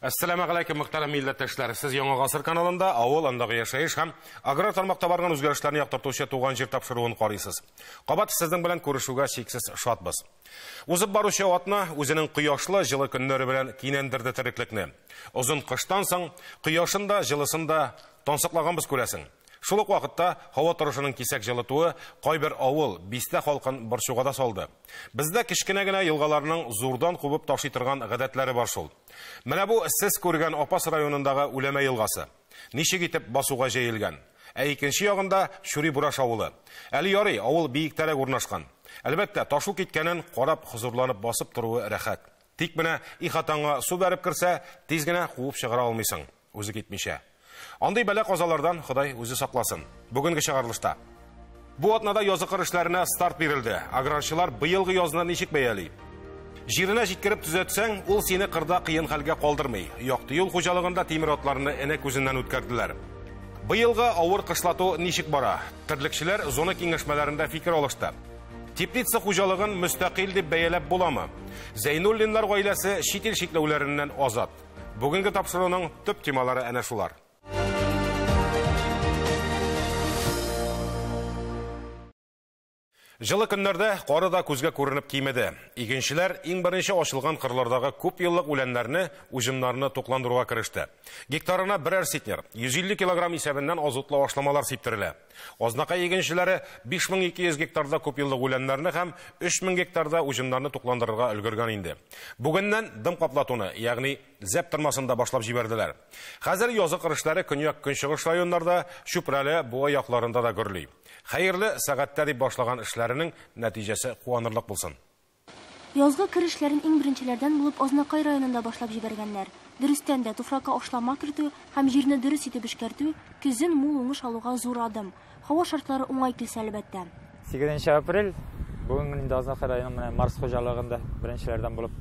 Әссәламә галәйкүм, мөхтәрәм милләттәшләр. Сез Яңа Гасыр каналында авыл, андагы яшәеш һәм аграр тармакта барган үзгәрешләрне яктыртучы Туган җир тапшыруын карыйсыз. Кабат сезнең белән күрешүгә чиксез шатбыз. Узып баручы атна үзенең кояшлы җылы көннәре белән кинәндерде тереклекне. Озын кыштан соң кояшын да, җылысын да тансыклаганбыз күрәсең. Шул ук вакытта һава торышының кисәк җылытуы кайбер авыл, бистә халкын борчуга да салды. Бездә кечкенә генә елгаларның зурдан кубып ташый торган гадәтләре бар шул. Менә бу сез күргән Апас районындагы Үләмә елгасы. Ничек итеп басуга җәелгән. Ә икенче ягында Чүри-Бураш авылы. Әле ярый, авыл биектәрәк урнашкан. Әлбәттә, ташу киткәнен карап, хозурланып басып торуы рәхәт. Тик менә ихатаңа су бәреп керсә, тиз генә куып чыгара алмыйсың, үзе китмичә. Андый бәла-казалардан Ходай үзе сакласын. Бүгенге чыгарылышта. Бу атнада язгы кыр эшләренә старт бирелде. Аграрчылар быелгы язны ничек бәяли? Җиренә җиткереп төзәтсәң, ул сине кырда кыен хәлгә калдырмый. Якты юл хуҗалыгында тимер атларны энә күзеннән үткәрделәр. Быелгы авыр кышлату ничек бара? Терлекчеләр зона киңәшмәләрендә фикер алышты. Теплица хуҗалыгын мөстәкыйль дип бәяләп буламы? Зәйнуллиннар гаиләсе чит ил чикләүләреннән азат. Бүгенге тапшыруның төп темалары әнә шулар. Җылы көннәрдә кары да күзгә күренеп кимеде. Игенчеләр иң беренче ачылган кырлардагы күп еллык үләннәрне, уҗымнарны тукландыруга кереште. Гектарына берәр центнер, 150 килограмм исәбеннән азотлы ашламалар сиптерелә. Азнакай игенчеләре 5200 гектарда күп еллык үләннәрне һәм 3000 гектарда уҗымнарны тукландырырга өлгергән инде. Бүгеннән дым каплатуны, ягъни зәп тырмасын да башлап җибәрделәр. Хәзер язгы кыр эшләре көньяк-көнчыгыш районнарда, Чүпрәле, Буа якларында да гөрли. Хәерле сәгатьтә дип башлаган эшләренең нәтиҗәсе куанырлык булсын. Язгы кыр эшләрен иң беренчеләрдән булып Азнакай районында башлап җибәргәннәр. Дөрестән дә туфракка ашлама кертү һәм җирне дөрес итеп эшкәртү көзен мул уңыш алуга зур адым. Һава шартлары уңай килсә әлбәттә. 8 апрель бүген инде Азнакай районы менә Марс хуҗалыгында беренчеләрдән булып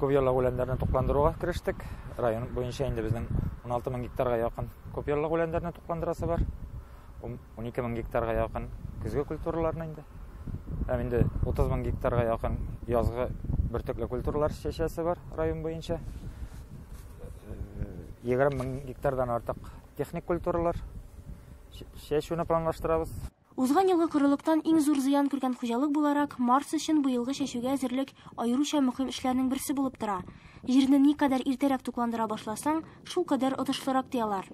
күп еллык үләннәрне тукландыруга керештек. Район буенча инде безнең 16 мең гектарга якын күп еллык үләннәрне тукландырасы бар. 12 мең гектарга якын көзге культураларны инде. Һәм инде 30 мең гектарга якын язгы бөртекле культуралар чәчәсе бар район буенча. 20 мең гектардан артык техник культуралар чәчүне планлаштырабыз. Узган елгы корылыктан иң зур зыян күргән хуҗалык буларак, Марс өчен быелгы чәчүгә әзерлек аеруча мөһим эшләрнең берсе булып тора. Җирне никадәр иртәрәк тукландыра башласаң, шулкадәр отышлырак ди алар.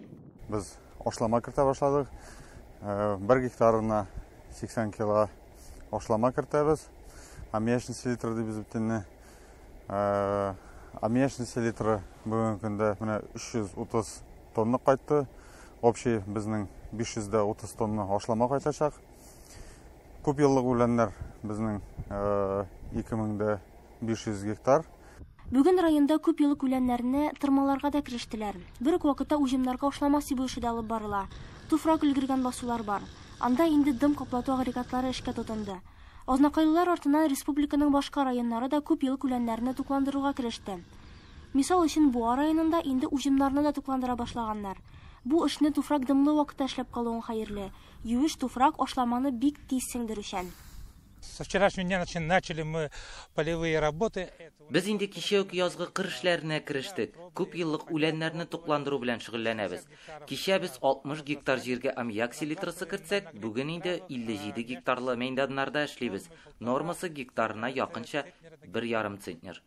Без ашлама кертә башладык. Бер гектарына 80 кило ашлама кертәбез. Аммиачный селитра дибез бит инде. Аммиачный селитра бүгенге көндә менә 330 тонна кайтты. Общий безнең 530 тонна ашлама кайтачак. Күп еллык үләннәр безнең 2500 гектар. Бүген районда күп еллык үләннәрне тырмаларга да керештеләр. Бер үк вакытта уҗымнарга ашлама сибү эше дә алып барыла. Туфрак өлгергән басулар бар. Анда инде дым каплату агрегатлары эшкә тотынды. Азнакайлылар артыннан республиканың башка районнары да күп еллык үләннәрне тукландыруга кереште. Мисал өчен, Буа районында инде уҗымнарны да тукландыра башлаганнар. Бу эшне туфрак дымлы вакытта эшләп калуың хәерле. Юеш туфрак ашламаны бик тиз сеңдерүчән. Со вчерашнего дня начали мы полевые работы. Без инде кичә үк язгы кыр эшләренә керештек. Күп еллык үләннәрне тукландыру белән шөгыльләнәбез. Кичә без 60 гектар җиргә аммиак селитрасы кертсәк, бүген инде 57 гектарлы мәйданнарда эшлибез. Нормасы гектарына якынча 1,5 центнер.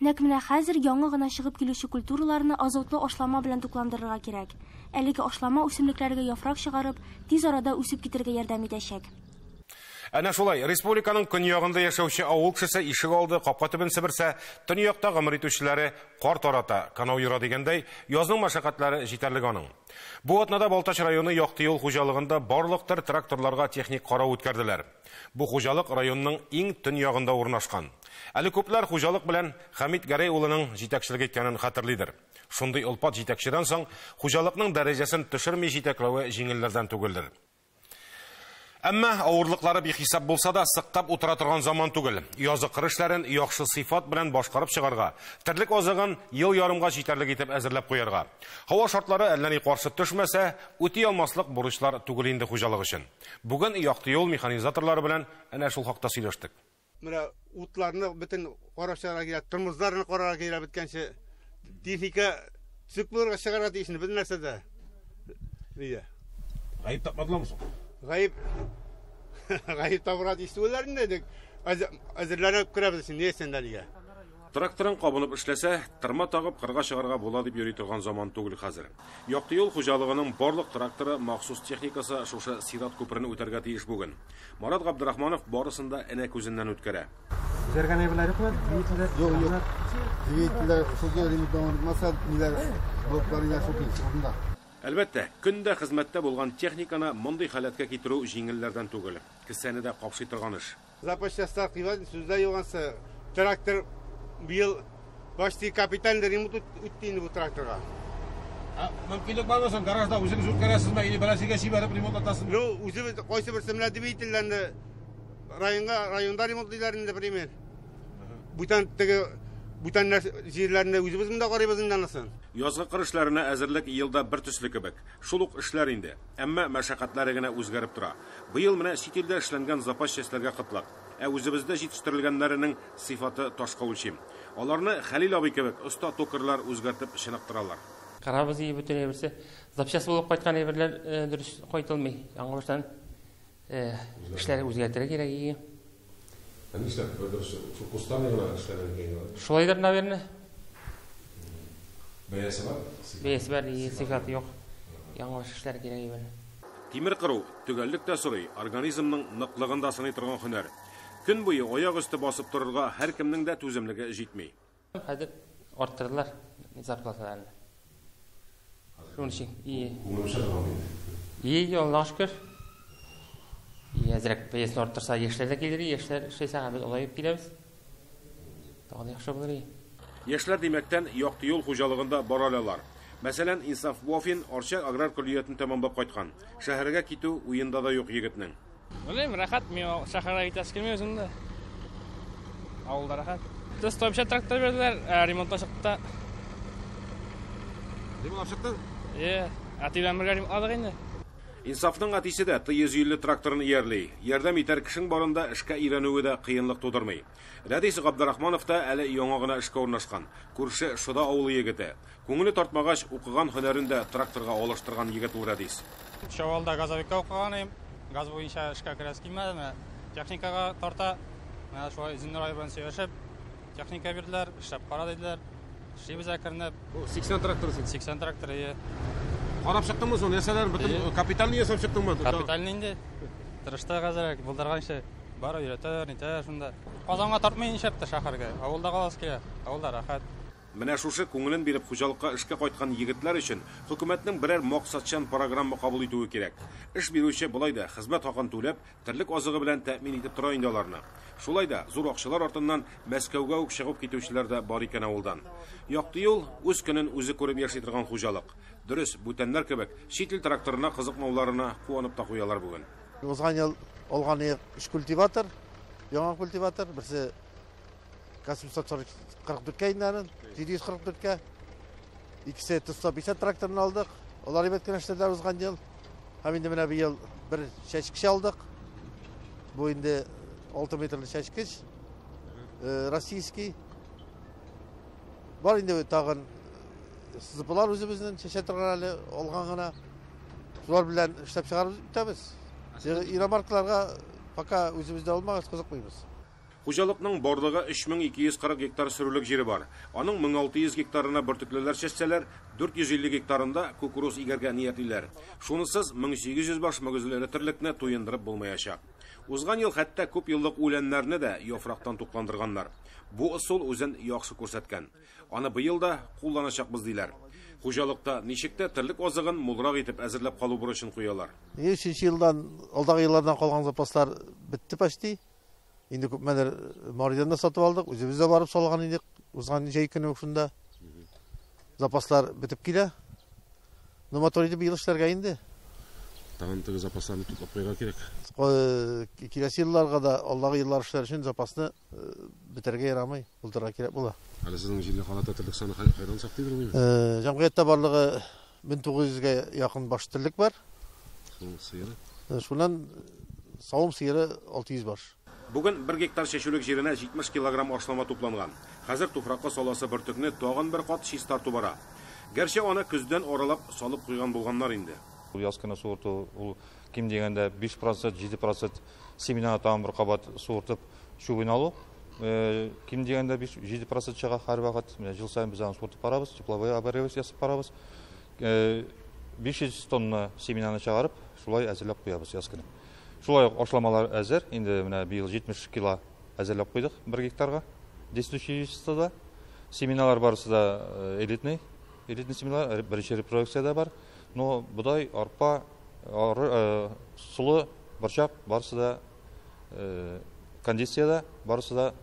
Нәкъ менә хәзер яңа гына чыгып килүче культураларны азотлы ашлама белән тукландырырга кирәк. Әлеге ашлама үсемлекләргә яфрак чыгарып, тиз арада үсеп китәргә ярдәм итәчәк. Әнә шулай, республиканың көньягында яшәүче авыл кешесе ишек алды, капка төбен себерсә, төньякта гомер итүчеләре кар тарата, канау юра дигәндәй, язның мәшәкатьләре җитәрлек аның. Бу атнада Балтач районы Якты юл хуҗалыгында барлык төр тракторларга техник карау үткәрделәр. Бу хуҗалык районның иң төньягында урнашкан. Әле күпләр хуҗалык белән Хәмит Гәрәй улының җитәкчелек иткәнен хәтерлидер. Шундый олпат җитәкчедән соң хуҗалыкның дәрәҗәсен төшерми җитәкләве җиңелләрдән түгелдер. Әмма авырлыклары бихисап булса да, сыктап утыра торган заман түгел. Язгы кыр эшләрен яхшы сыйфат белән башкарып чыгарга, терлек азыгын ел ярымга җитәрлек итеп әзерләп куярга. Һава шартлары әллә ни каршы төшмәсә, үти алмаслык бурычлар түгел инде хуҗалык өчен. Бүген Якты юл механизаторлары белән әнә шул хакта сөйләштек. Менә утларны бөтен карап чыгарга кирәк, тормозларны карарга кирәк беткәнче. Техника төзек булырга чыгарга тиеш инде, бер нәрсә дә. Нигә? Гаеп тапмадылармы соң? Гаеп гаеп табырга тиеш түгелләр инде. Әзерләнеп керәбез инде, нәрсәдән нигә? Тракторын кабынып эшләсә, тырма тагып кырга чыгарга була дип йөри торган заман түгел хәзер. Якты юл хуҗалыгының барлык тракторы, махсус техникасы шушы сират күперен үтәргә тиеш бүген. Марат Габдрахманов барысын да энә күзеннән үткәрә. Үзгәргән әйберләр юкмы? Двигательләр? Юк, юк. Двигательләр шул ремонтланмаса, ниләр блоклары ниләр шул килеш урында. Әлбәттә, көндә хезмәттә булган техниканы мондый халәткә китерү җиңелләрдән түгел. Кесәне дә капшый торган эш. Запас частьлар кыйбат, сүздә югансы. Трактор быел почти капитальный ремонт үтте инде бу тракторга. Мөмкинлек бармы соң? Гаражда үзегез үткәрәсезме или берәрсегә җибәреп ремонтлатасызмы? Ну, үзебез кайсы берсе менә двигательләрне районга, районда ремонтлыйлар инде, пример. Бүтән теге бүтән җирләрне үзебез монда карыйбыз инде анысын. Язгы кыр эшләренә әзерлек елда бер төсле кебек. Шул ук эшләр инде. Әмма мәшәкатьләре генә үзгәреп тора. Быел менә чит илдә эшләнгән запас частьләргә кытлык. Ә үзебездә җитештерелгәннәренең сыйфаты ташка үлчим. Аларны Хәлил абый кебек оста токарьлар үзгәртеп чыныктыралар. Карабыз и бөтен әйберсе. Запчасть булып кайткан әйберләр дөрес кайтылмый. Яңа баштан эшләр үзгәртергә кирәк. Нишләп дөрес шул кустарный гына эшләнгән икән? Шулайдыр, наверное. Бәясе бар? Бәясе бар, сыйфаты юк. Яңа баш эшләр кирәк әйбер. Тимер кыру төгәллек тә сорый, организмның ныклыгын да сыный торган һөнәр. Көн буе аяк өсте басып торырга һәркемнең дә түземлеге җитми. Хәзер арттырдылар зарплаталарны. Шуның өчен и. И, Аллага шөкер. И, әзрәк бәясен арттырса, яшьләр дә килер, яшьләр эшләсә, без алай киләбез. Тагын яхшы булыр. Яшьләр димәктән, Якты юл хуҗалыгында бар алалар. Мәсәлән, Инсаф Вафин Арча аграр көллиятен тәмамлап кайткан. Шәһәргә китү уенда да юк егетнең. Белмим, рәхәт, мин шәһәргә китәсе килми үзем дә. Авылда рәхәт. Т-150 трактор бирделәр, ремонттан чыкты. Ремонтлап чыктың? Әти белән бергә ремонтладык инде. Инсафның әтисе дә Т-150 тракторын иярлей. Ярдәм итәр кешең барында эшкә өйрәнүе дә кыенлык тудырмый. Рәдис Габдрахманов та әле яңа гына эшкә урнашкан. Күрше Шода авылы егете. Күңеле тартмагач, укыган һөнәрен дә тракторга алыштырган егет ул Рәдис. Чавалда газовикка укыган идем. Газ буенча эшкә керәсе килмәде, менә техникага тарта. Менә шулай Зиннур абый белән сөйләшеп, техника бирделәр, эшләп кара диделәр. Эшлибез әкренләп. Бу 80 трактор син? 80 трактор, ие. Карап чыктыңмы соң? Нәрсәләр бөтен капитальный ясап чыктыңмы? Капитальный инде. Тырыштык әзрәк, булдырганча. Бары өйрәтәләр, нитәләр шунда. Казанга тартмый нишләп тә шәһәргә. Авылда каласы килә. Авылда рәхәт. Менә шушы күңелен биреп хуҗалыкка эшкә кайткан егетләр өчен хөкүмәтнең берәр максатчан программа кабул итүе кирәк. Эш бирүче болай да хезмәт хакын түләп, терлек азыгы белән тәэмин итеп тора инде аларны. Шулай да зур акчалар артыннан Мәскәүгә үк чыгып китүчеләр дә бар икән авылдан. Якты юл үз көнен үзе күреп яши торган хуҗалык. Дөрес, бүтәннәр кебек чит ил тракторына кызыкмауларына куанып та куялар бүген. Узган ел алган өч культиватор, яңа культиватор, берсе К-744-кә инде, 744-кә. Икесе Т-150 тракторын алдык. Алар әйбәт кенә эшләделәр узган ел. Һәм инде менә быел бер чәчкеч алдык. Бу инде 6 метрлы чәчкеч, российский. Бар инде тагын сызыплар үзебезнең чәчә торган әле алган гына. Шулар белән эшләп чыгарып үтәбез. Иномаркаларга пока үзебездә алмагач кызыкмыйбыз. Хуҗалыкның барлыгы 3240 гектар сөрүлек җире бар. Аның 1600 гектарына бөртеклеләр чәчсәләр, 450 гектарында кукуруз игәргә ниятлиләр. Шунысыз 1800 баш мөгезле терлекне туендырып булмаячак. Узган ел хәтта күп еллык үләннәрне дә яфрактан тукландырганнар. Бу ысул үзен яхшы күрсәткән. Аны быел да кулланачакбыз диләр. Хуҗалыкта ничек тә терлек азыгын мулрак итеп әзерләп калу бурычын куялар. Өченче елдан, алдагы еллардан калган запаслар бетте почти. Инде күпмедер Маридан да сатып алдык, үзебез дә барып салган идек, узган җәй көне шунда. Запаслар бетеп килә. Но мотор итеп быел эшләргә инде. Тагын теге запасларны туплап куярга кирәк. Киләсе елларга да, алдагы еллар эшләр өчен запасны бетерергә ярамый, булдырырга кирәк була. Әле сезнең җирле халатта терлек саны кайдан саклыйдыр инде? Җәмгыятьтә барлыгы 1900-гә якын баш терлек бар. Шул сыеры? Шуннан савым сыеры 600 баш. Бүген 1 гектар чәчүлек җиренә 70 килограмм ашлама тупланган. Хәзер туфракка саласы бөртекне тагын бер кат чистарту бара. Гәрчә аны көздән аралап салып куйган булганнар инде. Яз көне суырту ул ким дигәндә 5%, 7% семена тагын бер кабат суыртып чүбен алу. Ким дигәндә 5-7% чыга һәрвакыт. Менә ел саен без аны суыртып барабыз, тепловой обогрев ясап барабыз. 500 тонна семенаны чыгарып, шулай әзерләп куябыз яз көне. Шулай ук ашламалар әзер. Инде менә быел 70 кило әзерләп куйдык 1 гектарга. Действующий веществода. Семеналар барысы да элитный. Элитный семеналар, беренче репродукцияда бар. Но бодай, арпа, солы, борчак барысы да кондицияда, барысы да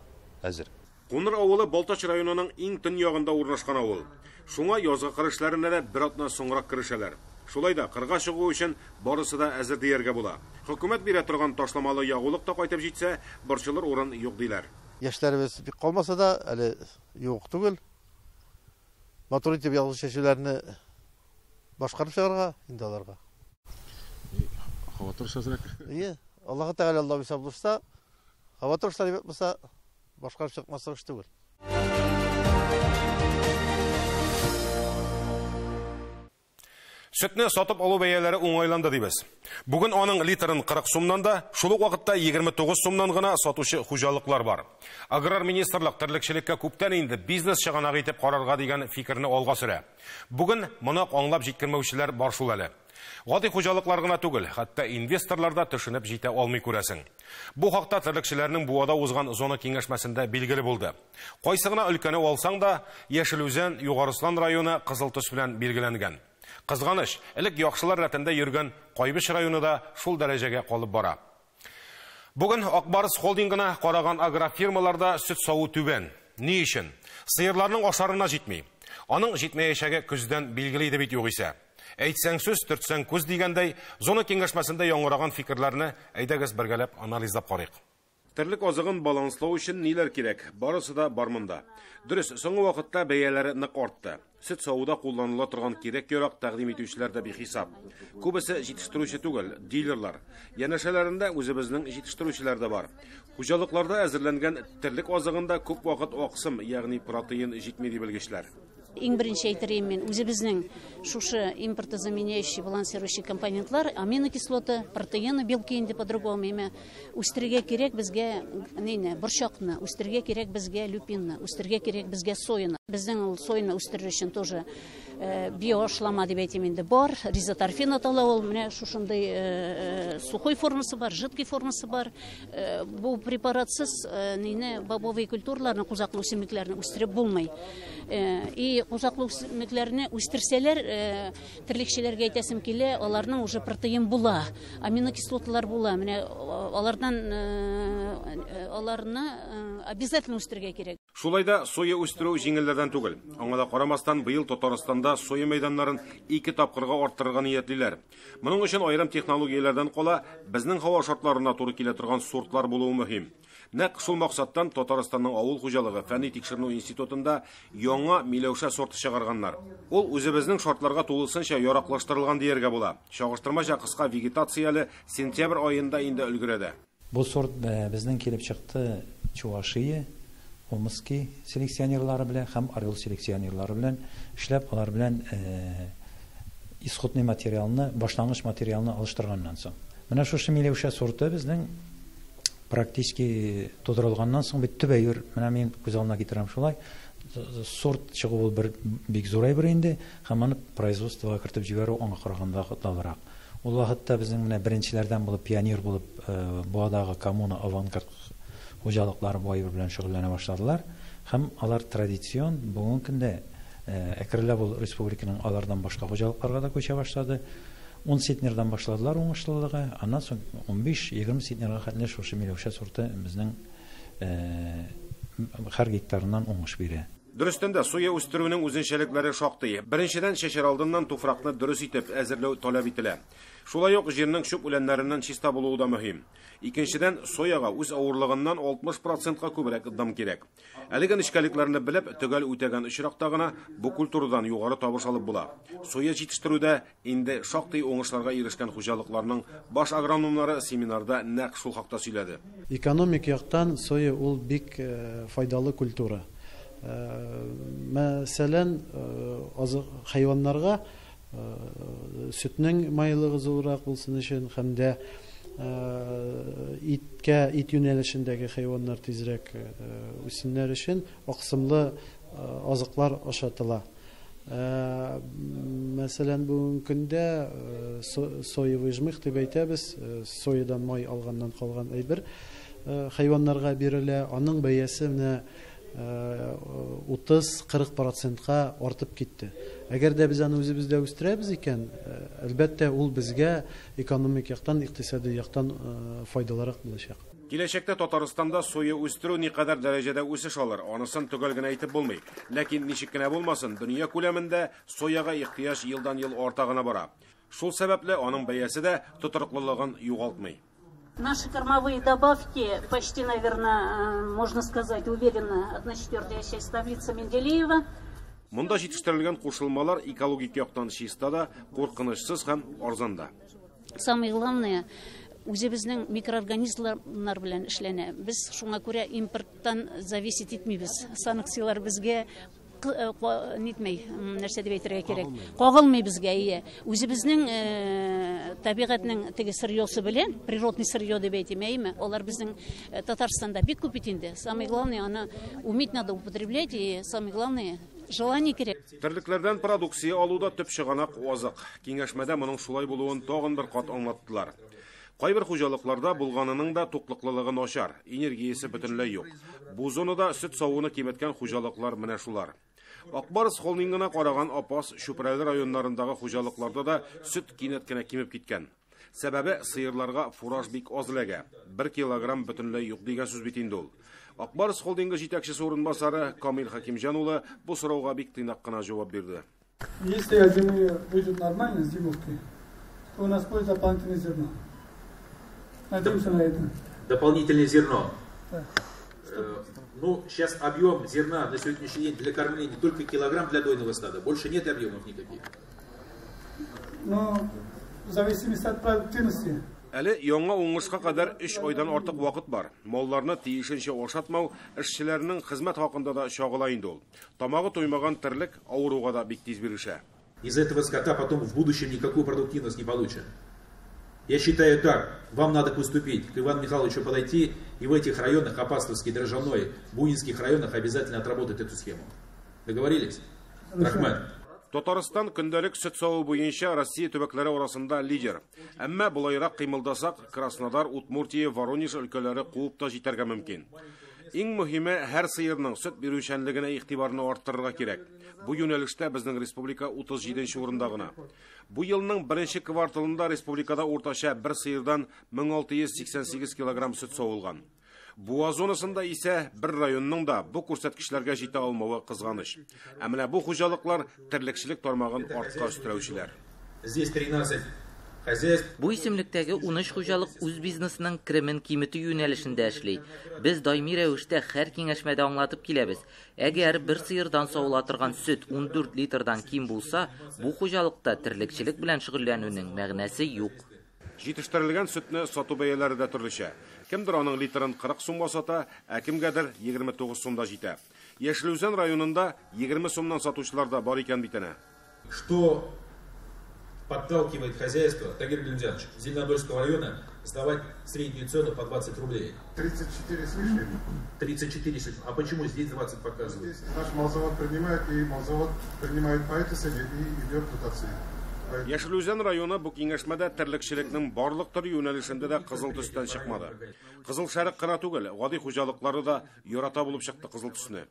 әзер. Куныр авылы Балтач районының иң төньягында урнашкан авыл. Шуңа язгы кыр эшләренә дә бер атна соңрак керешәләр. Шулай да кырга чыгу өчен барысы да әзер дияргә була. Хөкүмәт бирә торган ташламалы ягулык та кайтып җитсә, борчылыр урын юк диләр. Яшьләребез бик калмаса да, әле юк түгел. Матур итеп язгы чәчүләрне башкарып чыгарга инде аларга. Һава торышы әзрәк. Ие, Аллаһы Тәгалә Алла бирсә булышса, һава торышлары әйбәт булса, башкарып чыкмаслык эш түгел. Сөтне сатып алу бәяләре уңайланды дибез. Бүген аның литрын 40 сумнан да, шул ук вакытта 29 сумнан гына сатучы хуҗалыклар бар. Аграр министрлык терлекчелеккә күптән инде бизнес чыганагы итеп карарга дигән фикерне алга сөрә. Бүген моны аңлап җиткермәүчеләр бар шул әле. Гади хуҗалыклар гына түгел, хәтта инвесторлар да төшенеп җитә алмый күрәсең. Бу хакта терлекчеләрнең Буада узган зона киңәшмәсендә билгеле булды. Кайсы гына өлкәне алсаң да, Яшел Үзән, Югары Ослан районы кызыл төс белән билгеләнгән. Кызганыч, элек яхшылар рәтендә йөргән Кайбыч районы да шул дәрәҗәгә калып бара. Бүген Акбарс холдингына караган агрофирмаларда сөт саву түбән. Ни өчен? Сыерларның ашарына җитми. Аның җитмәячәге көздән билгеле иде бит югыйсә. Әйтсәң сүз, төртсәң күз дигәндәй, зона киңәшмәсендә яңгыраган фикерләрне әйдәгез бергәләп анализлап карыйк. Терлек азыгын баланслау өчен ниләр кирәк? Барысы да бар монда. Дөрес, соңгы вакытта бәяләре нык артты. Сөт савуда кулланыла торган кирәк-ярак тәкъдим итүчеләр дә бихисап. Күбесе җитештерүче түгел, дилерлар. Янәшәләрендә үзебезнең җитештерүчеләр дә бар. Хуҗалыкларда әзерләнгән терлек азыгында күп вакыт аксым, ягъни протеин җитми ди белгечләр. Иң беренче әйтер мин, үзебезнең шушы импортозаменяющий, балансирующий компонентлар, аминокислоты, протеины, белки инде по-другому имя. Үстерергә кирәк безгә нейне, борчакны, үстерергә кирәк безгә люпинны, үстерергә кирәк безгә сояны. Безнең ул сояны үстерер өчен тоже биоашлама дип әйтим инде бар, ризоторфин атала ул, менә шушындый сухой формасы бар, жидкий формасы бар. Бу препаратсыз нейне, бобовый культураларны, кузаклы үсемлекләрне үстереп булмый. И кузаклы үсемлекләрне үстерсәләр, терлекчеләргә әйтәсем килә, аларның уже протеин була, аминокислоталар була. Менә алардан аларны обязательно үстерергә кирәк. Шулай да соя үстерү җиңелләрдән түгел. Аңа да карамастан, быел Татарстанда соя мәйданнарын 2 тапкырга арттырырга ниятлиләр. Моның өчен аерым технологияләрдән кала, безнең һава шартларына туры килә торган сортлар булуы мөһим. Нәкъ шул максаттан Татарстанның авыл хуҗалыгы фәнни тикшеренү институтында яңа миләүшә сорты чыгарганнар. Ул үзебезнең шартларга тулысынча яраклаштырылган дияргә була. Чагыштырмача кыска вегетацияле сентябрь аенда инде өлгерә дә. Бу сорт безнең килеп чыкты Чувашия, Омский селекционерлары белән һәм Орел селекционерлары белән эшләп, алар белән исходный материалны, башлангыч материалны алыштырганнан соң. Менә шушы миләүшә сорты безнең практически тудырылганнан соң бит төбәер, менә мин күз алдына китерәм шулай. Сорт чыгу ул бер бик зур әйбер инде, һәм аны производствога кертеп җибәрү аңа караганда катлаулырак. Ул вакытта безнең менә беренчеләрдән булып, пионер булып, Буадагы коммуна Авангард хуҗалыклары бу әйбер белән шөгыльләнә башладылар. Һәм алар традицион бүгенге көндә әкренләп ул республиканың алардан башка хуҗалыкларга да күчә башлады. 10 центнердан башладылар уңышлылыгы, аннан соң 15-20 центнерга хәтле шушы миләүшә сорты безнең һәр гектарыннан уңыш бирә. Дөрестән дә соя үстерүнең үзенчәлекләре шактый. Беренчедән, чәчәр алдыннан туфракны дөрес итеп әзерләү таләп ителә. Шулай ук җирнең чүп үләннәреннән чиста булуы да мөһим. Икенчедән, сояга үз авырлыгыннан 60%-ка күбрәк дым кирәк. Әлеге нечкәлекләрне белеп, төгәл үтәгән очракта гына бу культурадан югары табыш алып була. Соя җитештерүдә инде шактый уңышларга ирешкән хуҗалыкларның баш агрономнары семинарда нәкъ шул хакта сөйләде. Экономик яктан соя ул бик файдалы культура. Мәсәлән, азык хайваннарга сөтнең майлыгы зуррак булсын өчен һәм дә иткә, ит юнәлешендәге хайваннар тизрәк үссеннәр өчен аксымлы азыклар ашатыла. Мәсәлән, бүгенге көндә соевый жмых дип әйтәбез, соядан май алганнан калган әйбер хайваннарга бирелә. Аның бәясе менә 30-40%-ка артып китте. Әгәр дә без аны үзебездә үстерәбез икән, әлбәттә, ул безгә экономик яктан, икътисади яктан файдалырак булачак. Киләчәктә Татарстанда соя үстерү никадәр дәрәҗәдә үсеш алыр, анысын төгәл генә әйтеп булмый. Ләкин ничек кенә булмасын, дөнья күләмендә сояга ихтыяҗ елдан-ел арта гына бара. Шул сәбәпле аның бәясе дә тотрыклылыгын югалтмый. Наши кормовые добавки почти, наверное, можно сказать, уверенно, 1/4 часть таблицы Менделеева. Монда җитештерелгән кушылмалар экологик яктан чиста да, куркынычсыз һәм арзан да. Самое главное, үзебезнең микроорганизмнар белән эшләнә. Без шуңа күрә импорттан зависеть итмибез. Санкцияләр безгә нитмей, нәрсә дип әйтергә кирәк. Кагылмый безгә, ие. Үзебезнең табигатьнең теге сырьёсы белән, природный сырьё дип әйтим, әйеме? Алар безнең Татарстанда бик күп бит инде. Самое главное, аны уметь надо употреблять, и самое главное, желание кирәк. Терлекләрдән продукция алуда төп чыганак азык. Киңәшмәдә моның шулай булуын тагын бер кат аңлаттылар. Кайбер хуҗалыкларда булганының да туклыклылыгы начар, энергиясе бөтенләй юк. Бу зонада сөт савуны киметкән хуҗалыклар менә шулар. Акбарс холдингына караган Апас, Чүпрәле районнарындагы хуҗалыкларда да сөт кинәт кенә кимеп киткән. Сәбәбе сыерларга фураж бик аз эләгә. 1 килограмм бөтенләй юк дигән сүз бит инде ул. Акбарс холдингы җитәкчесе урынбасары Камил Хакимҗан улы бу сорауга бик тыйнак кына җавап бирде. Если зимы будет нормально с зимовкой, то у нас будет дополнительное зерно. Надеемся на это. Дополнительное зерно. Да. Ну, сейчас объем зерна на сегодняшний день для кормления только килограмм для дойного стада. Больше нет объемов никаких. Но в зависимости от продуктивности. Әле яңа уңышка кадәр 3 айдан артык вакыт бар. Малларны тиешенчә ашатмау эшчеләрнең хезмәт хакында да чагыла инде ул. Тамагы туймаган терлек авыруга да бик тиз бирешә. Из этого скота потом в будущем никакую продуктивность не получим. Я считаю так, вам надо поступить, к Ивану Михайловичу подойти и в этих районах, Апастовский, Дрожжаной, Буинских районах обязательно отработать эту схему. Договорились? Рахмат. Татарстан көндәлек сөт саву буенча Россия төбәкләре арасында лидер. Әмма болайрак кыймылдасак, Краснодар, Удмуртия, Воронеж өлкәләре куып та җитәргә мөмкин. Иң мөһиме, һәр сыерның сөт бирүчәнлегенә игътибарны арттырырга кирәк. Бу юнәлештә безнең республика 37 урында гына. Бу елның беренче кварталында республикада уртача бер сыердан 1688 килограмм сөт савылган. Буа зонасында исә бер районның да бу күрсәткечләргә җитә алмавы кызганыч. Ә менә бу хуҗалыклар терлекчелек тармагын артка өстерәүчеләр. Здесь 13 хозяйств. Бу исемлектәге 13 хуҗалык үз бизнесының керемен киметү юнәлешендә эшли. Без даими рәвештә һәр киңәшмәдә аңлатып киләбез. Әгәр бер сыердан савыла торган сөт 14 литрдан ким булса, бу хуҗалыкта терлекчелек белән шөгыльләнүнең мәгънәсе юк. Җитештерелгән сөтне сату бәяләре дә төрлечә. Кемдер аның литрын 40 сумга сата, ә кемгәдер 29 сумда җитә. Яшел Үзән районында 20 сумнан сатучылар да бар икән бит әнә. Что подталкивает хозяйство, Тагир Галимзянович, Зеленодольского района сдавать среднюю цену по 20 рублей? 34 с лишним. 34 с лишним. А почему здесь 20 показывают? Здесь наш молзавод принимает, и молзавод принимает по этой цене и идет дотации. Яшел Үзән районы бу киңәшмәдә терлекчелекнең барлык төр юнәлешендә дә кызыл төстән чыкмады. Кызыл шәрык кына түгел, гади хуҗалыклары да ярата булып чыкты кызыл төсне.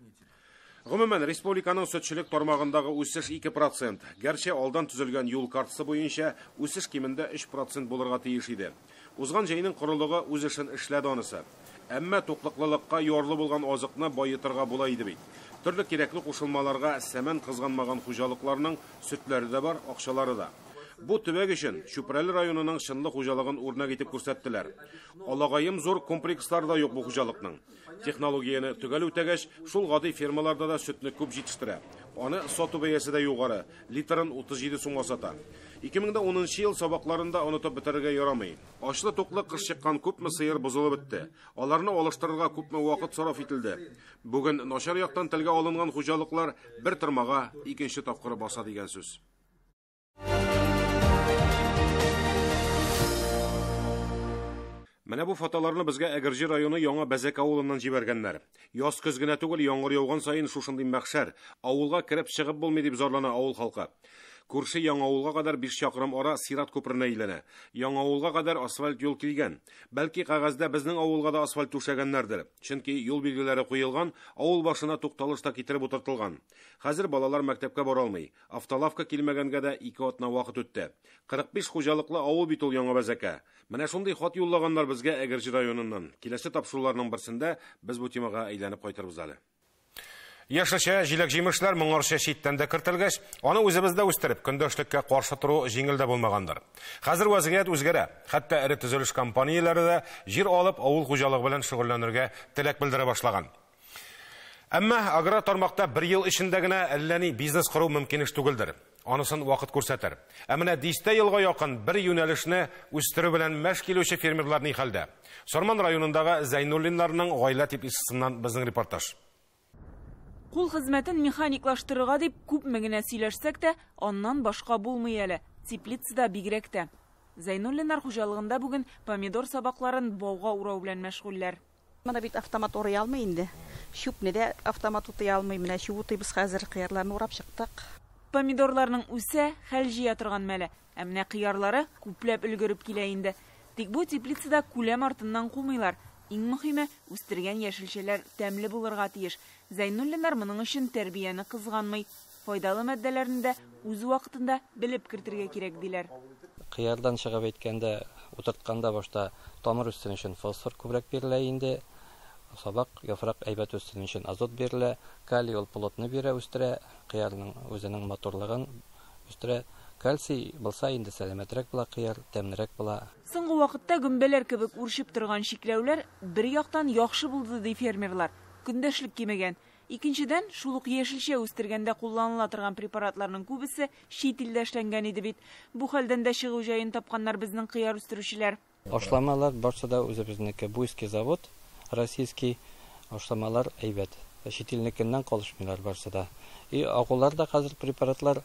Гомумән, республиканың сөтчелек тармагындагы үсеш 2%. Гәрчә алдан төзелгән юл картасы буенча үсеш кимендә 3% булырга тиеш иде. Узган җәйнең корылыгы үз эшен эшләде анысы. Әмма туклыклылыкка ярлы булган азыкны байытырга була иде бит. Төрле кирәкле кушылмаларга сәмән кызганмаган хуҗалыкларның сөтләре дә бар, акчалары да. Бу төбәк өчен Чүпрәле районының Чынлы хуҗалыгын үрнәк итеп күрсәттеләр. Алагаем зур комплекслар да юк бу хуҗалыкның. Технологияне төгәл үтәгәч, шул гади фермаларда да сөтне күп җитештерә. Аны сату бәясе дә югары, литрын 37 сумга сата. 2010 ел сабакларында онытып бетерергә ярамый. Ачлы-туклы кыш чыккан күпме сыер бозылып бетте. Аларны алыштырырга күпме вакыт сарыф ителде. Бүген начар яктан телгә алынган хуҗалыклар бер тырмага икенче тапкыр баса дигән сүз. Менә бу фотоларны безгә Әгерҗе районы Яңа Бәзәк авылыннан җибәргәннәр. Яз көз генә түгел, яңгыр яуган саен шушындый мәхшәр. Авылга кереп чыгып булмый дип зарлана авыл халкы. Күрше Яңа авылга кадәр 5 чакрым ара сират күперенә әйләнә. Яңа авылга кадәр асфальт юл килгән. Бәлки кәгазьдә безнең авылга да асфальт түшәгәннәрдер. Чөнки юл билгеләре куелган, авыл башына тукталыш та китереп утыртылган. Хәзер балалар мәктәпкә бара алмый. Автолавка килмәгәнгә дә 2 атна вакыт үтте. 45 хуҗалыклы авыл бит ул Яңа Бәзәкә. Менә шундый хат юллаганнар безгә Әгерҗе районыннан. Киләсе тапшыруларның берсендә без бу темага әйләнеп кайтырбыз әле. Яшелчә, җиләк-җимешләр моңарча читтән дә кертелгәч, аны үзебездә үстереп, көндәшлеккә каршы тору җиңел дә булмагандыр. Хәзер вазгыять үзгәрә. Хәтта эре төзелеш компанияләре дә җир алып, авыл хуҗалыгы белән шөгыльләнергә теләк белдерә башлаган. Әмма аграр тармакта бер ел эчендә генә әллә ни бизнес кору мөмкин эш түгелдер. Анысын вакыт күрсәтер. Ә менә дистә елга якын бер юнәлешне үстерү белән мәш килүче фермерлар ни хәлдә? Сарман районындагы Зәйнуллиннарның гаилә теплицасыннан безнең репортаж. Кул хезмәтен механиклаштырырга дип күпме генә сөйләшсәк тә, аннан башка булмый әле. Теплицада бигрәк тә. Зәйнуллиннар хуҗалыгында бүген помидор сабакларын бауга урау белән мәшгульләр. Моны бит автомат урый алмый инде. Чүпне дә автомат утый алмый. Менә чүп утыйбыз хәзер, кыярларны урап чыктык. Помидорларның үсә, хәл җыя торган мәле. Ә менә кыярлары күпләп өлгереп килә инде. Тик бу теплицада күләм артыннан кумыйлар. Иң мөһиме, үстергән яшелчәләр тәмле булырга тиеш. Зәйнуллиннар моның өчен тәрбияне кызганмый. Файдалы матдәләрне дә үз вакытында белеп кертергә кирәк диләр. Кыярдан чыгып әйткәндә, утыртканда башта тамыр үссен өчен фосфор күбрәк бирелә инде. Сабак, яфрак әйбәт үссен өчен азот бирелә. Калий ул плотны бирә, үстерә, кыярның үзенең матурлыгын үстерә. Кальций булса инде сәламәтрәк була кыяр, тәмлерәк була. Соңгы вакытта гөмбәләр кебек үрчеп торган чикләүләр бер яктан яхшы булды ди фермерлар. Көндәшлек кимегән. Икенчедән, шул ук яшелчә үстергәндә кулланыла торган препаратларның күбесе чит илдә эшләнгән иде бит. Бу хәлдән дә чыгу җаен тапканнар безнең кыяр үстерүчеләр. Ашламалар барсы да үзебезнеке. Буйский завод, российский ашламалар әйбәт. Чит илнекеннән калышмыйлар барсы да. И агулар да хәзер препаратлар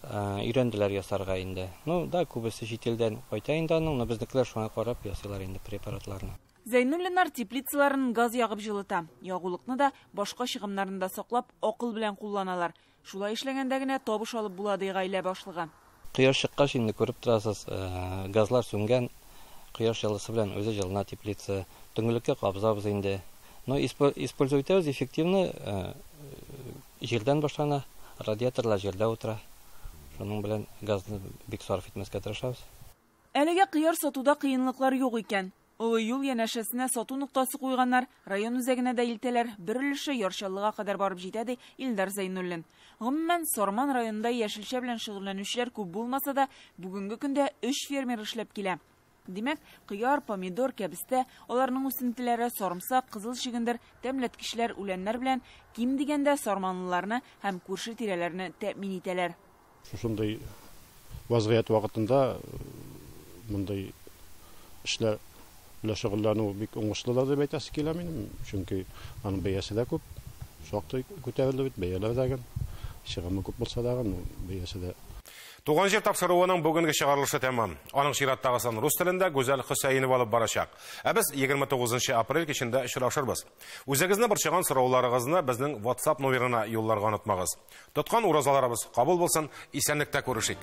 өйрәнделәр ясарга инде. Ну да, күбесе чит илдән кайта инде аның, но безнекеләр шуңа карап ясыйлар инде препаратларны. Зәйнуллиннар теплицаларын газ ягып җылыта. Ягулыкны да, башка чыгымнарны да саклап, акыл белән кулланалар. Шулай эшләгәндә генә табыш алып була ди гаилә башлыгы. Кояш чыккач инде күреп торасыз, газлар сүнгән, кояш җылысы белән үзе җылына теплица. Төнгелеккә кабызабыз инде. Но использовать эффективно, җирдән башлана, радиаторлар җирдә утыра. Шуның белән газны бик сарыф итмәскә тырышабыз. Әлегә кыяр сатуда кыенлыклар юк икән. Олы юл янәшәсенә сату ноктасы куйганнар, район үзәгенә дә илтәләр, бер өлеше Яр Чаллыга кадәр барып җитә ди Илдар Зәйнуллин. Гомумән, Сарман районында яшелчә белән шөгыльләнүчеләр күп булмаса да, бүгенге көндә 3 фермер эшләп килә. Димәк, кыяр, помидор, кәбестә, аларның үсентеләре, сарымсак, кызыл чөгендер, тәмләткечләр, үләннәр белән ким дигәндә сарманлыларны һәм күрше тирәләрне тәэмин итәләр. Шушындый вазгыять вакытында мондый эшләр белән шөгыльләнү бик уңышлы да дип әйтәсе килә минем, чөнки аның бәясе дә күп, шактый күтәрелде бит, бәяләр дә гел, чыгымы күп булса да, бәясе дә. Туган җир тапшыруының бүгенге чыгарылышы тәмам. Аның чираттагысын рус телендә Гүзәл Хөсәенова алып барачак. Ә без 29 апрель кичендә очрашырбыз. Үзегезне борчыган сорауларыгызны безнең WhatsApp номерына юлларга онытмагыз. Тоткан уразаларыбыз кабул булсын, исәнлектә күрешик.